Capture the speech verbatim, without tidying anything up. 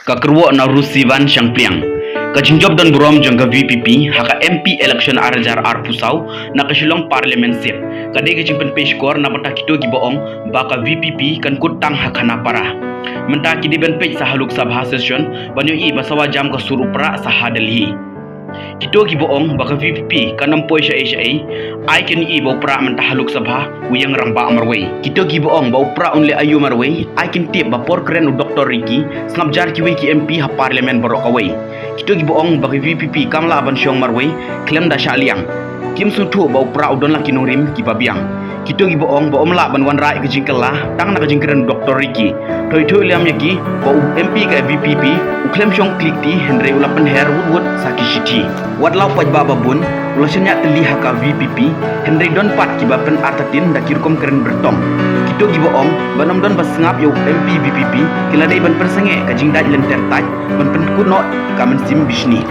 Ka kyrwoh na Rusivan Shangpliang. Ka jingjop don burom jong ka VPP ha ka MP election ar hajar arphew saw na ka Shillong Parliament seat ka dei ka jingpynpeit shkor na bynta kito kiba ong ba ka VPP kan kut tang ha Khanapara. Mynta ki dei ban peit sa ha Lok Sabha session ban ïohi ba sawa jam ka sur u prah sa ha Delhi. Kito kiba ong ba ka VPP kan ym poi shaei shaei, ai kin ïohi ba u prah mynta ha Lok Sabha u ïeng rangbah marwei. Kito kiba ong ba u prah un leh aïu marwei, ai kin tip ba por kren u Doctor Ricky, sngap jar kiwei ki MP ha Parliament baroh kawei. Kito kiba ong ba ka VPP kam lah ban shong marwei khlem da shah liang, kim sngewthuh ba u prah u don la ki nongrim kiba biang. Kito kiba ong ba ym lah ban wanrah ïa ka jingkylla tang na ka jingkren u Doctor Ricky. Thoi thoi lem ïa ki ba u MP ka VPP u khlem shong klik ti hynrei u la pynher wut wut sa ki shithi. Wat la u paidbah ba bun u la shaniah tylli ha ka VPP, hynrei don pat kiba pynartatien da ki rukom kren byrtong. Kito kiba ong ba ym don ba sngap ïa u MP VPP ki la dei ban pynsangeh ka jingdait lynter tait ban pynkut noh ka mynsiem bishni.